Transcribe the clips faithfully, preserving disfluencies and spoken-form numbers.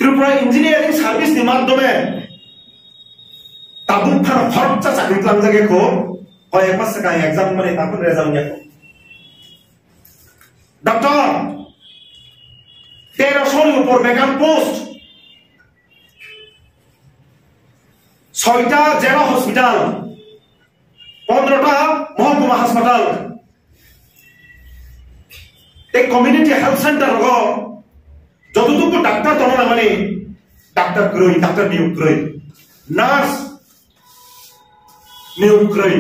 Tripura Engineering Service ni madhyome tabuk phano khoroksa chakri tlangjak ya kho, koyek mas swkang exam mani tabuk result ya kho. Doctor, terosho ni upor vacant post, soita jera hospital, pondrota mohokuma hospital, tei community health center rogo jototuku doctor tono nangmani, doctor kwrwi, doctor niyok kwrwi, nurse niyok kwrwi,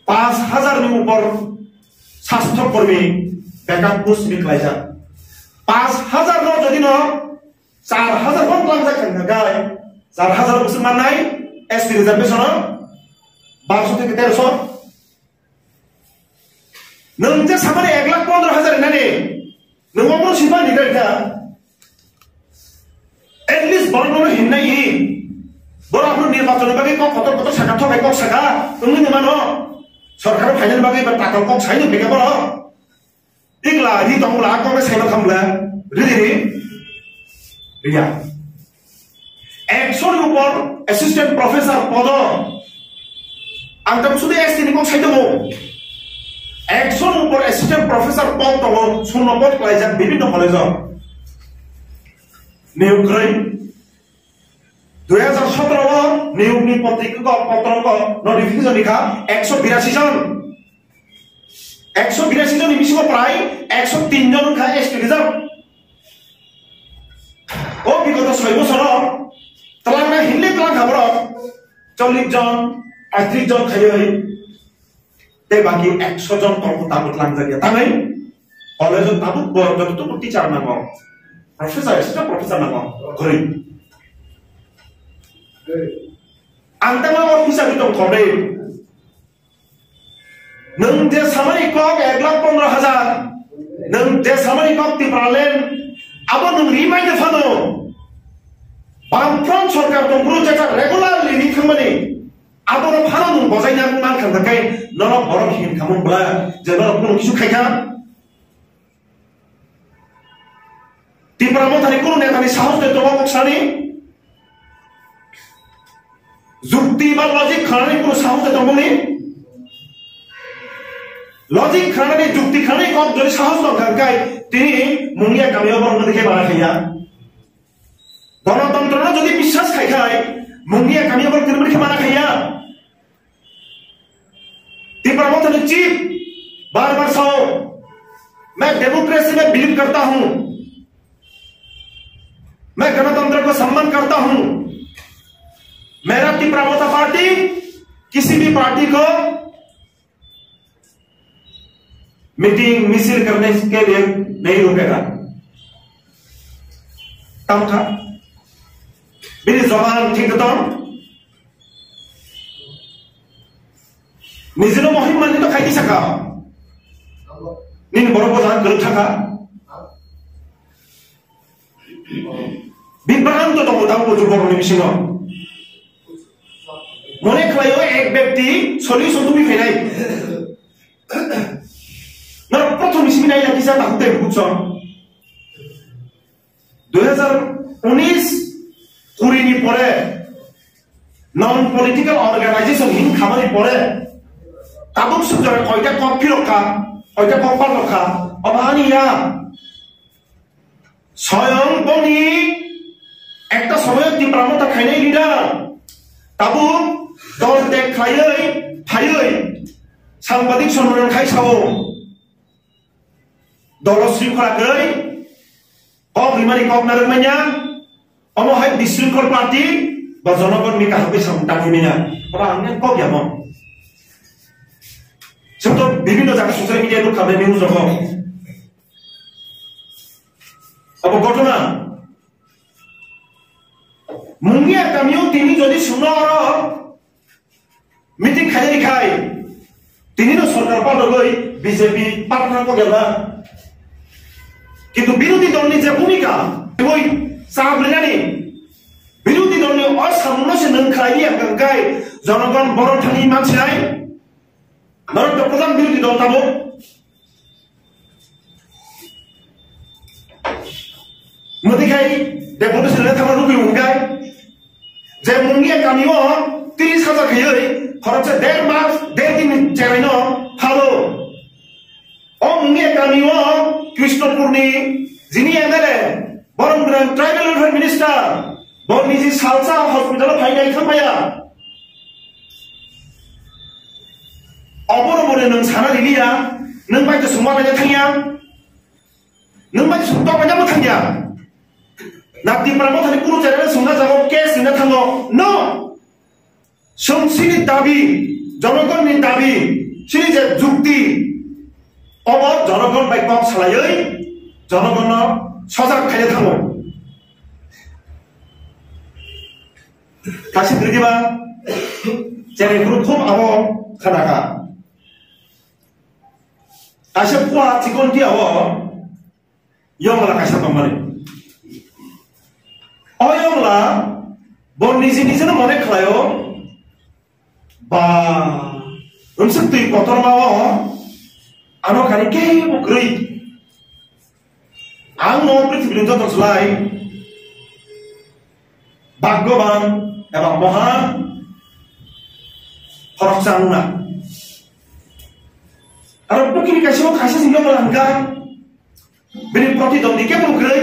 panch hajar ni upor sastho kormi vacant post ni klaijak. Panch hajar no jodi no char hajar hwn tlangjak kha hwnkhe, char hajar bwswk mannai S T reservation o, barosho theke terosho. Nwng je samani ek lakh pondro hajar hinani, nwng omono sipani kha. At least borok no hinnai hi. Borok no nirbachon ni bagwi kok kotor kotor saka, thokai kok saka, wngwi ni mano. Sorkar phainani bagwi ba takal kok saino bega borok. Ikla ri tongla kok saino khamla. Ri ri ri. Riya. Ekso ni upor assistant professor podo. Ang tamo sudi S T ni kok sai tongo. Ekso ni upor assistant professor pod tongo, shunno pod klaijak bibhinno college o. Niyok kwrwi. Dui hajar sotoro o niyok ni potrika ko, potro ko notification likha ekso birasi jon. Ekso birasi jon ni bisingo prai ekso tin jon wngkha S T reserve. O bigoto soi bosoro twlangna hinle twlang kha borok chollish jon, paitris jon khaiwi. Tei baki ekso jon tongkhu tabuk tlangjak ya. Tangwi college o tabuk borok jototuku teacher nango. Professor, assistant professor nango. Kwrwi. Ang tangma o hisab tong khorwi. Nwng je samani kok ek lakh pondro hajar, nwng je samani kok Tipraland, abo nwng rimai de phano. Bamfront sorkar tongphuru jeta regularly ri thangmani, abono phano nwng bojaina man kha hwnkhe norok borok hin khamung bla je norok kunu kisu khai kha. Tipra Mothani kunu netani sahos de tongo kok sani? Jukti ba logic khanani kunu sahos de tongo ni? Logic khanani, jukti khanani kok jodi sahos tong kha hwnkhe tini Mungia kamio borok no dekhe mana khaiya. Gonotontro no jodi biswas khai khai Mungia kamio borok tini dekhe mana khaiya. Tipra Motha ni chief bar bar sao, मैं डेमोक्रेसी में बिलीव करता हूं, मैं गणतंत्र को सम्मान करता हूं, मेरा तिपरा मोथा पार्टी किसी भी पार्टी को मीटिंग मिसिल करने के लिए नहीं रोकेगा। Tamkha bini joban thik tong. Nijino mohim manwi to khaidi saka. Nini borok bo jaga kwrwk thangkha. Bibranto tongo tamo bo borokni bisingo. Mone khlaio ek bekti solution tubui phainai. Norok prothom ni simi naila kisa ta hutei bukchong. Dui hajar unis kuri ni pore non political organization hin khamani pore tabuk sujara koita kok phirok kha, koita kok palok kha, obo ani ya. Soyong boni ekta somoyo Tipra Motha khainai leader tabuk dol tek khlaiwi phaiwi sangbadik somono khai sao. Dolo sringkhola kwrwi, kok rimani kok narwk manya, omo hai bisringkhol party ba jonogon ni kaham bai samung tangwi manya. Obo ang nang kok yamo. Chwng to bibhinno jaga social media nukha bai news rokho. Obo ghotona. Mungia kamio tini jodi sungno oro meeting khainani khai, tini no sorkar paltogwi B J P partner ko gela. Kintu birodhi dol ni je bhumika, twi chap rinani, birodhi dol ni o samung no se nwng khlai ya hwnkhe jonogon borok thani mansinai. Norok to pradhan birodhi dol tamo. Mwtwi khai deputation le thangma rugwi hwnkhai, je mungya kami o tris hajar khaiwi khoroksa der mas der din cherai no phalo. O mungya kami o Krishnapur ni jini M L A, borom gwnang tribal welfare minister, bo niji salsa hospital o phainai thangmaya. Obono bole nwng sana riliya, nwng bai to sungma bai thangya. Nwng bai sung tong bai thangya. Na Tipra Motha ni kunu channel sungna jago case rina thango. No. Sung sini dabi, jonogonni dabi, sini je jukti, obo jonogon bai kok salaiwi, jonogonno sojak khaina thango. Kaisa kwrwngma, chengrai phuru khub abo khanakha. Kaisa kua chikon tia o yongla kaisa tongmani. O yongla bo niji nijino mone khlaio, ba, rwmswk twi kotorma o ano kani kebo kwrwi. Ang no prithibini joto slai bhagyaban eba moha khoroksa wngna. Aro pukiri kaisa o kaisa singyo mwla hwnkha, bini protidwandi kebo kwrwi.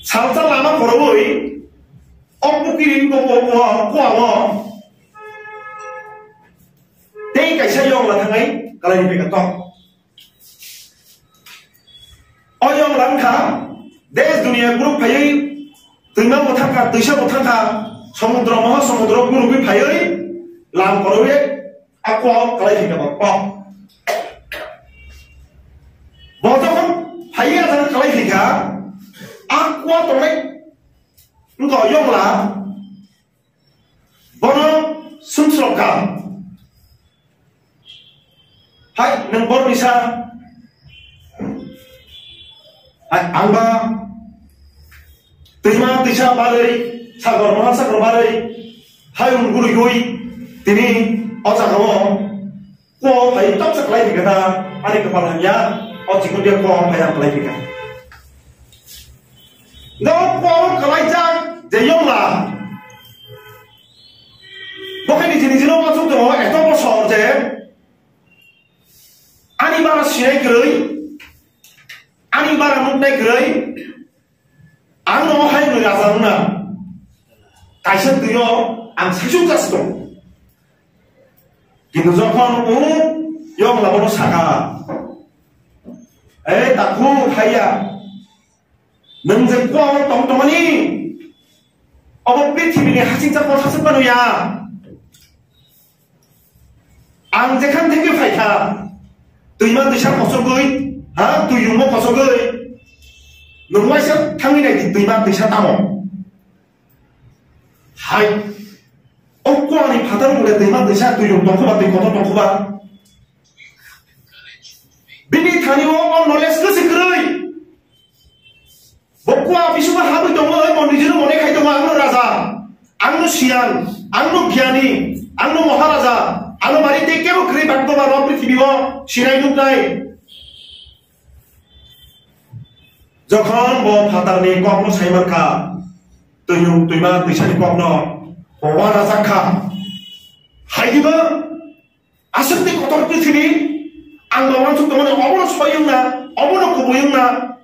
Salsa lama khorowi o pukiri ko ko ko ko o tei kaisa yongla thangai kalai ni beka tok. O yongla wngkha, desh duniya group phaiwi twima bo thangkha, twisa bo thangkha, somudro, moha somudro gurugwi phaiwi lam korowi a kua o kalai thangkha bo kok. Bo jokhon phaiwi a jaga kalai thangkha, a kua tongnai wngkha o yongla. Bono sumsrok kha, "Hai, nwng borok ni sa? Hai, ang ba twima twisa barwi, sagor moha sagor barwi, hayung gurigwi tini o jaga o kua phai toksa kalai phikha ta, ani kwpal hamya, o chikon dia kua phai ang kalai phikha." No kua kalai jak je yongla. Bo khe niji niji no uansuk tongo, eto bosor je ani bara sinai kwrwi, ani bara nuknai kwrwi, ang no hai nwi raja wngna. Kaisa twi o ang saichung jas tong. Kintu jokhon u yongla bono saka, "Ei takhu haiya, nwng je kua o tong tongmani, obo prithibini hasingcha kotha se phano ya. Ang jekhan theke phaikha, twima twisa kochogwi, ha, twiyungmo kochogwi, nwng waisa thangwi nai di twima twisa tamo." Hai, o kuani phatar mule twima twisa twiyung tongkhuba, twi kotor tongkhuba. Bini thani o, o knowledge kwswi kwrwi. Bo kua bisingo habwi tongo, oi bo nijino mone khai tongo, "Angno raja, angno siyan, angno gyani, angno moharaja, ano bari tei kebo kwrwi bagdoba ro prithibi o sinai nuknai." Jokhon bo phatarni kokno sai mankha, twiyung twima twisani kokno bo uanajak kha. Hai diba? Aswk tei kotor prithibi, ang bo uansuk tongmani, obono soi wngna, obono kubui wngna.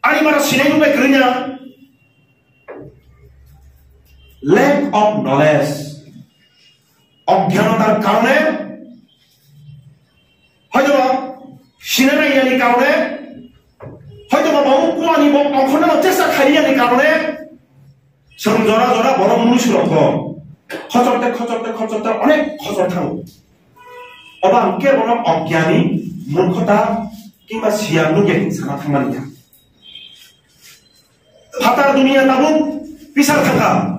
Ani bara sinai nuknai kwrwi na. Lack of knowledge. Oggyanotar karone, hoytoba sinai naiyani karone, hoytoba bo kuani bo ongkhornano chesta khainiyani karone, chwng jora jora borok mnusurokbo khochorte, khochorte, khochorte onek khochor thango. Obo ang kebono ogyani, murkhota, kingba siya nukya hin sana thangmani kha. Phatar duniya tabuk pisar thangkha.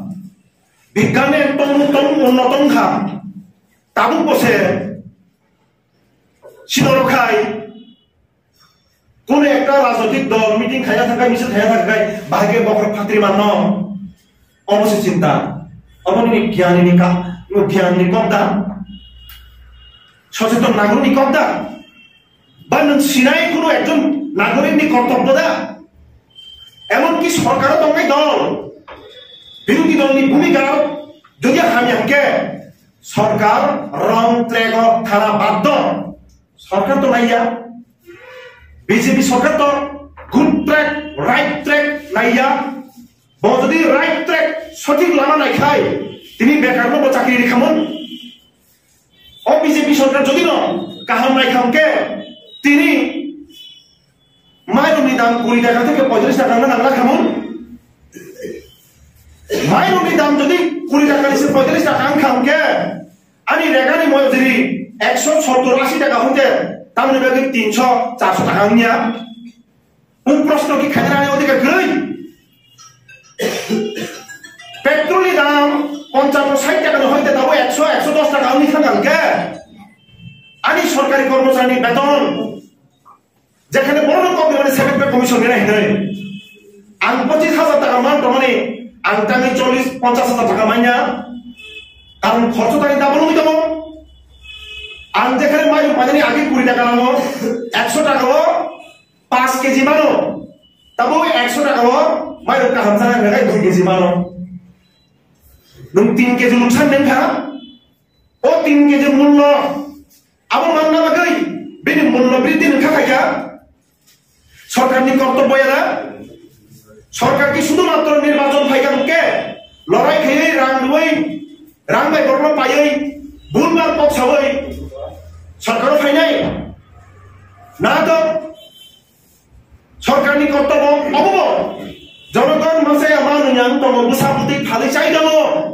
Bigyan ni tong tong unnoto wngkha. Tabuk bo se sinorok khai, kono ekta rajnotik dol meeting khaina thangkhai, misil khaina thangkhai, bahai khe bokhorok phatri manno. Omo se chinta. Omo nini gyan ni ka, gyan ni kok da. Socheton nagrok ni kok da. Ba nwng sinai kono ekjon Nagorik ni kortobbo da? Emonki sorkaro tongnai dol, birodhi dol ni bhumika jodi hamya hwnkhe, sorkar wrong track o thana baddo. Sorkar to naiya, B J P sorkar to good track, right track naiya. Bo jodi right track, sothik lama naikhai, tini bekarno bo chakri rikhamon. O B J P sorkar jodi no kaham naikham khe, tini mairokni dam kuri taka theke poitris taka wngna nangla khamon. Mairokni dam jodi kuri taka ni se poitris taka wngkha hwnkhe, ani regani moyojri ekso sottor ashi taka hwnkhe, tamni bagwi tinso charso taka wngya. Kung proshno ki khaina ani odhikar kwrwi? Petrol ni dam ponchash sait taka ni hoite tabo ekso, ekso dos taka wngwi thangkha hwnkhe, ani sorkari kormochari ni beton jekhane borok no kok ni mani seven pay commission rina hinwi, ang pochis hajar taka man tongmani, ang tangwi chollis ponchash hajar taka manya, karon khorcho tani double wngwi tongo. Ang jekhane mairum painani agi kuri taka nango, ekso taka o paanch K G mano, tabo ekso taka o mairum kaham sana hwnkhai dui K G mano. Nwng tin K G luksan nengkha, o tin K G mullo abo manna bagwi bini mullo bridhi nengkha khaikha. Sorkarni kortobbo ya na? Sorkar ki sudhumatro nirbachon phaikha hwnkhe lorai khaiwi rang rwui, rang bai borokno paiwi, bulbar kok saui sorkaro phainai? Na to, sorkarni kortobbo obo bo. Jonogon masaya manwi ang tongo, bwsa bwtwi phalwi chai tongo.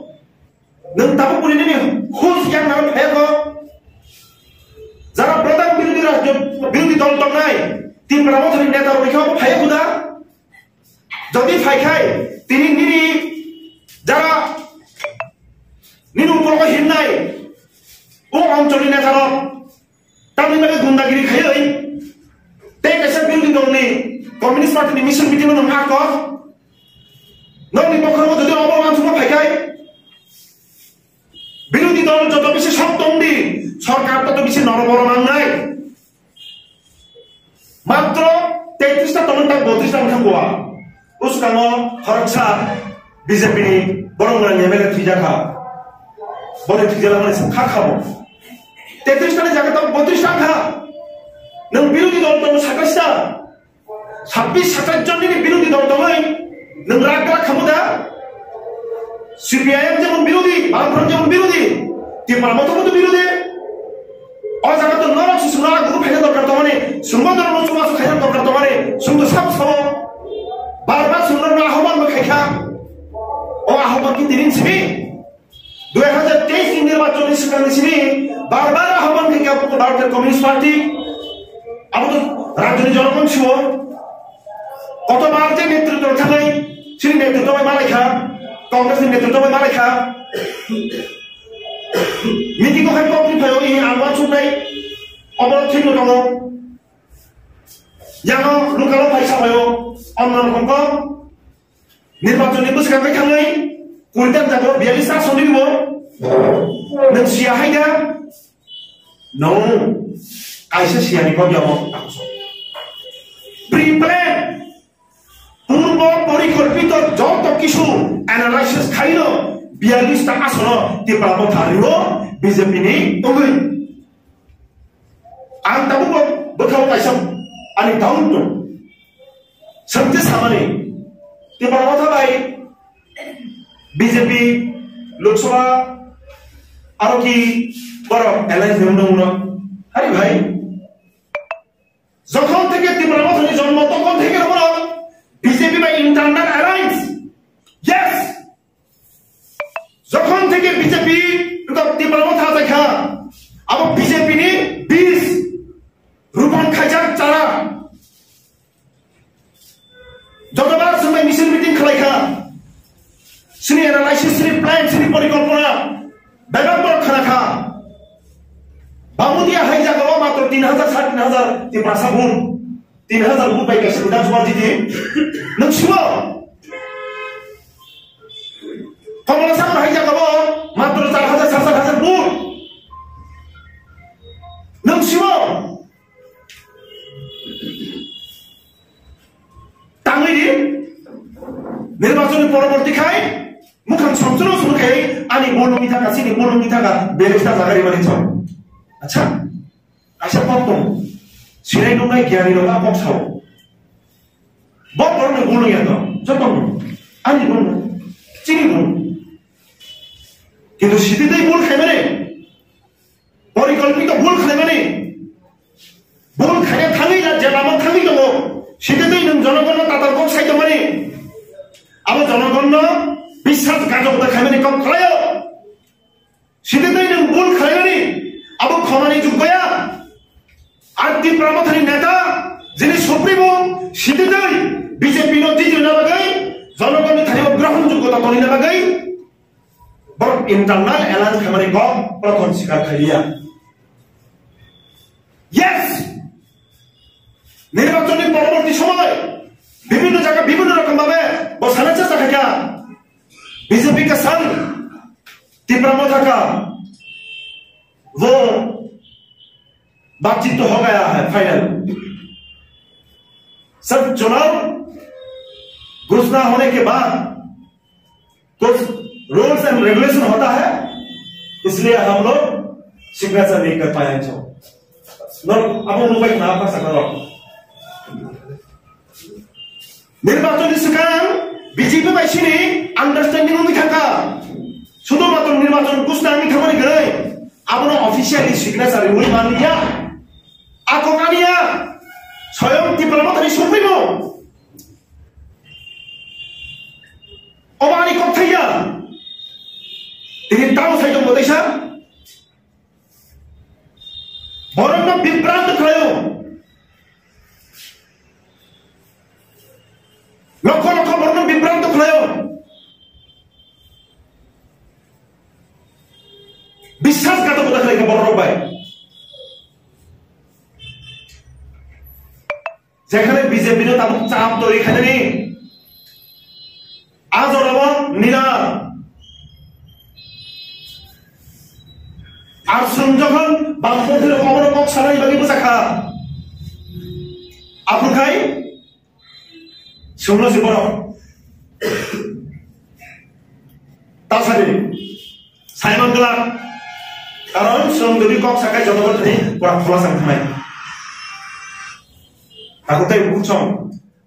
Nwng tabuk bwrwi nini hus yang nang phego. Jara pradhan birodhi rajyo, birodhi dol tongnai, Tipra Mothani neta rok khe phai huda. Jodi phai khai, tini nini jara nini upor ko himnai, o onchol ni neta rok. Tamni bagwi gundagiri khaiwi tei kaisa birodhi dolni Communist Party ni mission meeting no nang ako. Nokni bokhorok jodi obo uansukma phaikhai, birodhi dol joto bisi sok tongdi, sorkar toto bisi noroboro nangnai. Matro tetrista tongmani tak botris ta wngkha. Bwskango khoroksa B J P ni borok mwnani M L A thwijakha. Boni thwijala mani se kha khabo. Tetrista ni jaga tamo botris ta wngkha. Nwng birodhi dol tongo satash ta. Sabbish satais jon nini birodhi dol tongwi nwng rak rak khamu da? C P I M jemon birodhi, Bamfront jemon birodhi, Tipra Motha bo to birodhi. O jaga to norok se chwngno a guru khaina dorkar tongmani, chwngno norok no chubachu khaina dorkar tongmani, chwng to sabo sabo. Bar bar chwng norok no ahoman bo khaikha. O ahoman ki tinin simi? Dui hajar teis ni nirbachon ni swkang ni simi bar bar ahoman khaikha Bharat Communist Party. Abo to rajyo ni jonogon siwo. Koto bar je netritwo thangwi, chini netritwo bai malaikha, Congress ni netritwo bai malaikha. Meeting o hai kok ni phaio, i alwa chutai, obo thik no tongo. Yango local o phaisa phaio, onno rokom kok. Nirbachon ni bwskango thangwi, kuri dan jago, biyalish ta soni bo. Nwng siya hai da? No, kaisa siyani kok yamo. Pre-plan, purbo porikolpito joto kisu analysis khaino biyalish ta asono Tipra Motha riwo B J P ni tongwi. Ang tabuk bo bwkhao kaisa ani doubt tong. Sabje samani Tipra Motha bai B J P Lok Sabha aro ki borok alliance ni wngno wngno. Hari bhai, jokhon theke Tipra Motha ni jonmo tokhon theke borok B J P bai internal alliance. Yes. Jokhon theke B J P rok Tipra Motha thai kha, abo B J P ni bis, rupan khaijak chara. Jotobar swngbai misil meeting khlai kha, sini analysis, sini plan, sini porikolpona bebak borok khna kha. Bamudia hai jaga o matro tin hajar, sare tin hajar Tiprasa bun. Tin hajar vote bai kaisa Bidhan Sabha jiti. Nwng sibo? Komla Sangma hai jaga bo matro char hajar, sat hajar vote. Nwng sibo? Poroborti khai mukhang somsoro suru khai ani bolong ni thaka, sini bolong ni thaka, belesta jaga rimani chong. Acha, acha pop tong. Sinai nungnai gyani rok a kok sao. Bo borok ni bolong ya to, joto no. Ani bolong, chini bolong. Kintu sititei bul khai mani, porikolpito bul khai mani, bul khai thangwi na je lama thangwi tongo, sititei nwng jonogonno tatal kok sai tongmani, abo jonogonno biswas gajok da khai mani kok khlaio. Sititei nwng bul khlaimani, abo khonani juggoya. Ar Tipra Mothani neta, jini supremo, sititei B J P no twijlina bagwi, jonogonni thani o grohon juggo tongna bagwi, borok internal alliance khaimani kok prothom sikar khailiya. Yes! Nirbachonni poroborti somoy bibhinno jaga bibhinno rokom bhabe bo sana chesta khaikha. B J P ka sang, Tipra Motha ka, wo baatchit to ho gaya hai, final. Sab chunav ghosna hone ke baad kuch rules and regulation hota hai, isliye hum log signature nahi kar paye hain. No, abo mobile na pa sakha. Nirbachon ni swkang B J P bai sini understanding wngwi thangkha. Sudhumatro nirbachon ghosna wngwi thangmani kwrwi abono officially signature rwui manliya. Ako kaniya soyong Tipra Mothani supremo. Obo ani kok thaiya. Tini tamo sai tongbo teisa. Borokno bibranto khlaio. Lokho lokho borokno bibranto khlaio. Biswasghatokota khlaikha borok bai. Jekhane B J P no tabuk chap twi khainani. A jorao nila. Ar chwng jokhon bamponthi rok obono kok sanai bagwi bwchakha. Aphuru khai chwngno se borok. Ta sadi. Simon Glak, karon chwng jodi kok sakai jotono thani pura khulasa wngkha nai. Takhuk tei bukhuk chwng,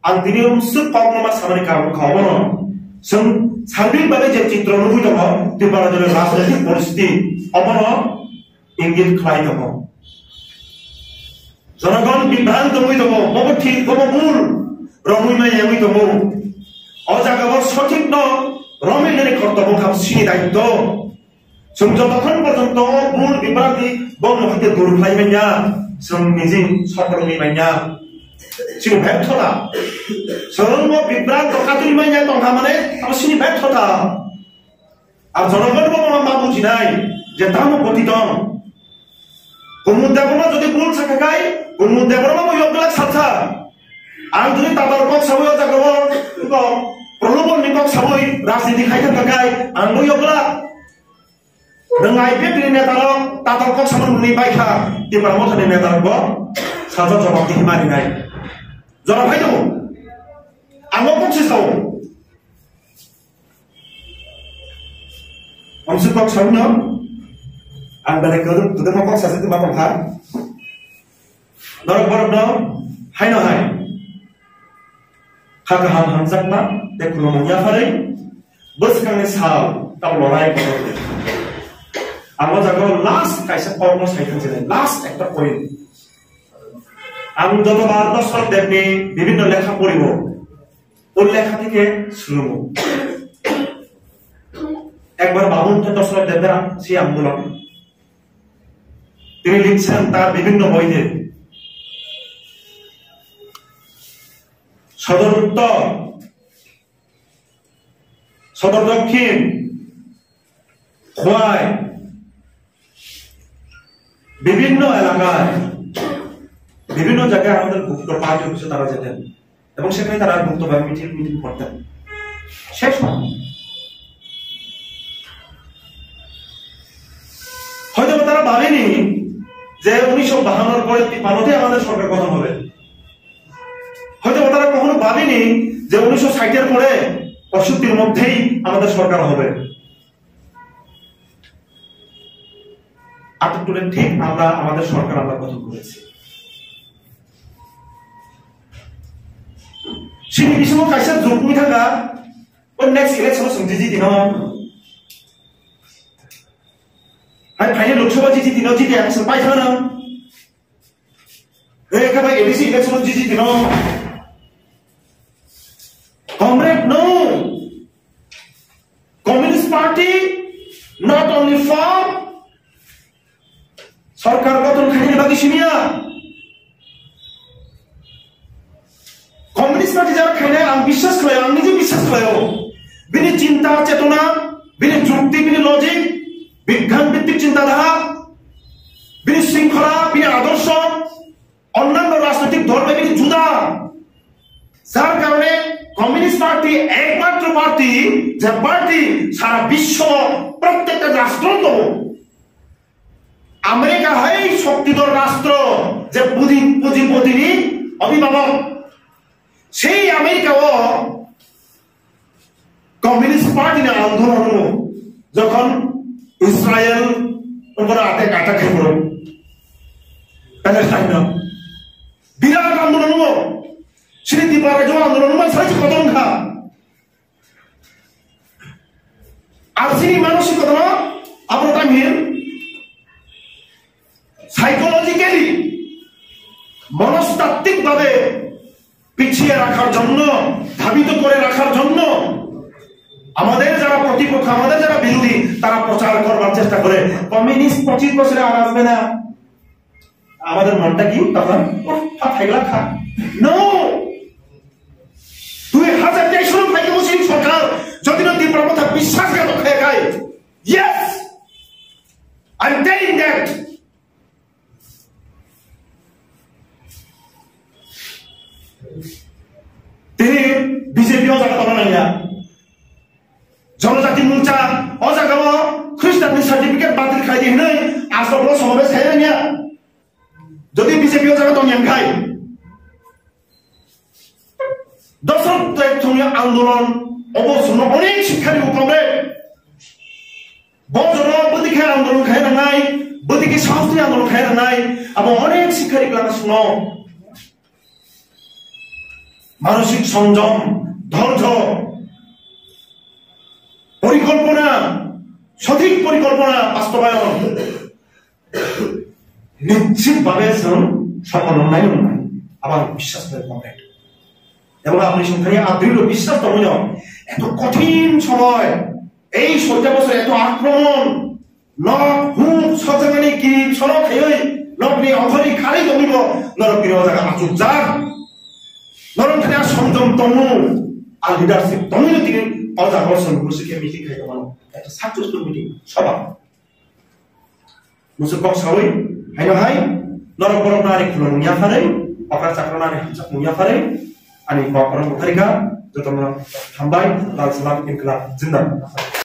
ang tini umswk kokno ma samani karon wngkha obono. Chwng sarbik bagwi je chitro nugwi tongo, Tripura rajyoni rajnoitik poristhiti, obono ingit khlai tongo. Jonogon bibranto wngwi tongo, bobo thik, bobo bul, romwi manya wngwi tongo. O jagao sothikno romwi nini kortobo wngkha sini daitto. Chwng jotokhon porjonto o bul bibranti bokno hwnkhe dur khlai manya, chwng niji sofol wngwi manya. Chini berthota. Chwng bo bibranto katwi manya tongkha mane, abo sini berthota. Ar jonogon bo ma bujinai je tamo goti tong. Kumud Debbarma jodi bul sakha khai, Kumud Debbarma bo yokglak salsa. Ang jodi tatal kok sawi o jagao, ko prolobon ni kok sawi rajniti khai thangkha khai, ang bo yokglak. Nwng I P F T ni neta rok tatal kok sama nungni baikha, Tipra Motha ni neta rok bo salsa jawab dihi mani nai. Jora phai tongo. Ang bo kok se sao. Omswk kok sawi no, ang belai kwdwk, kwdwkma kok sasi tongma tongkha. Norok borok no, haino hai. Kha kaham hamjakma, tei khulumung yapharwi, bwskangni sal, tamo lorai borok. Ang o jaga o last kaisa kokno sai thang sinai, last ekta point. Ang jotobar Dosrot Debni bibhinno lekha poribo. O lekha theke shuru. Ekbar Babun khe Dosrot Debra se ambulok. Tini liksen ta bibhinno boide. Sodor Uttor, Sodor Dokhin, Khwai, বিভিন্ন এলাকায়, বিভিন্ন জায়গায় আমাদের গুপ্ত পার্টি অফিসে তারা যেতেন এবং সেখানে তারা গুপ্তভাবে মিটিং মিটিং করতেন। শেষ হয়। হয়তো তারা ভাবেনি যে উনিশশো বাহান্নর পরে তিপ্পান্নতে আমাদের সরকার গঠন হবে। হয়তো তারা কখনো ভাবেনি যে উনিশশো ষাটের পরে পঁয়ষট্টির মধ্যেই আমাদের সরকার হবে। আটাত্তরের ঠিক আমরা আমাদের সরকার আমরা গঠন করেছি। Sini bisingo kaisa jukni thangkha, o next election o chwng jiji dino. Hai phaini Lok Sabha jiji dino, jiti ang chwng pai thangna. Hey, kha bai A D C election o jiji dino. Comrade, no. Communist Party not only form, sorkar gothon khainani bagwi simiya. Communist Party jara khainai ang biswas khlaio, ang nije biswas khlaio. Bini chinta chetona, bini jukti, bini logic, bigyan bhittik chinta dhaha, bini shringkhola, bini adorsho, onnanno rajnoitik dol bai bini juda. Jar karone Communist Party ekmatro party, je party sara biswo prottekta rashtrot tongo. America hai shokti dol rashtra, je puji-, pujipotini obhibhabok. Sei America o Communist Party ni andolon o jokhon Israel upore attack, attack khai poro Palestine o. Birat andolon o. Sini Diparajo andolon o sai kotor kha. Ar sini manosik kotor abo tamir psychologically, মনস্তাত্ত্বিক ভাবে পিছিয়ে রাখার জন্য, ধাবিত করে রাখার জন্য আমাদের যারা প্রতিপক্ষ, আমাদের যারা বিরোধী, তারা প্রচার করবার চেষ্টা করে কমিউনিস্ট পঁচিশ বছরে আর আসবে না। আমাদের মনটা কি তখন, উফ, ফাটাইলা খা। No! দুই হাজার তেইশ সালে ভাই মুসলিম সরকার যদি না তীব্র কথা বিশ্বাসঘাতক হয়ে খায়, yes, I'm telling that. Tini B J P o jaga tongna nangya. Jonojati Morcha o jaga o Khristanni certificate batil khai di hinwi aswk lo somobe sai nangya. Jodi B J P o jaga tongya khai. Dosok tek thungya andolon obo suno onek sikha di ukomre. Bojoro bwtwi khe andolon khai rangnai, bwtwi khe sahos ni andolon khai rangnai, abo onek sikha di klaka suno. মানসিক সংযম, ধৈর্য, পরিকল্পনা, সঠিক পরিকল্পনা বাস্তবায়ন নিশ্চিতভাবে সফল অংনাই অংনাই আমার বিশ্বাস করে কমপ্লিট। এবং আপনি সংখ্যায় আদৃঢ় বিশ্বাস তময় এত কঠিন সময়, এই সত্য বছর এত আক্রমণ, nok huk sojagani ki sorok khayoi nokni okhori kharwi tongwibo norok bini o jaga achukjak. Norok thani a songjom tongo, a leadership tongwi tini o jaga o song busi khe meeting khai tongmano. Ekta successful meeting, sabha. Musu kok sawi, haino hai, norok borok nari khulumung yapharwi, okra chakra nari hamjakmung yapharwi, ani kok borok butharika, jotono hambai, lal salam, inkilab, jindabad.